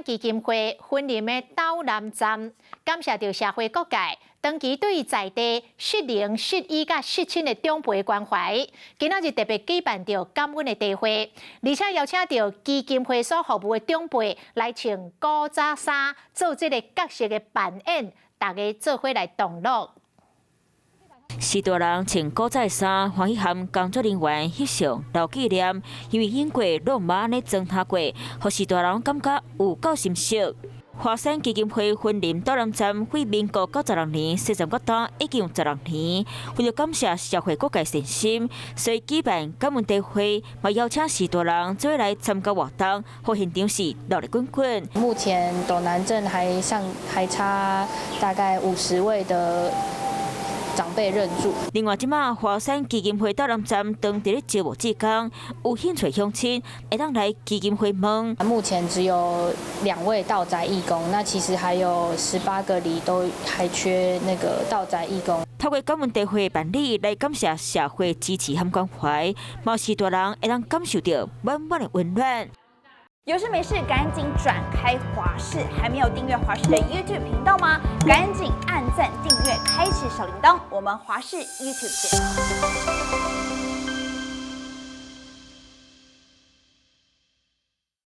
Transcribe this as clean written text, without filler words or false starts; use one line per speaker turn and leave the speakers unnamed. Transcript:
基金會雲林的斗南站，感謝著社會各界長期對在地失能、失依佮失親的長輩關懷，今仔日特別舉辦著感恩的茶會，而且邀請著基金會所服務的長輩來穿古早衫，做這个角色的扮演，大家做伙來同樂。
序大人穿古早衫，歡喜和工作人員翕相留紀念，因為經過攏毋捌按呢裝扮過，予序大人感覺有夠心適。華山基金會雲林斗南站於民國96年設站到今已經有16年，為了感謝社會各界善心，所以舉辦感恩茶會，嘛邀請序大人做伙來參加活動，予現場是熱鬧滾滾。
目前斗南鎮還上還差大概50位的長輩認住。
另外，這馬華山基金會斗南站當佇咧招募志工，有興趣鄉親會當來基金會問。
目前只有2位到宅義工，那其實還有18個里都還缺那個到宅義工。
透過感恩茶會辦理來感謝社會支持和關懷，嘛序大人會當感受著滿滿的溫暖。
有事沒事趕緊轉開華視，還沒有訂閱華視的 YouTube 頻道嗎？趕緊按讚、訂閱、開啟小鈴鐺，我們華視 YouTube 見。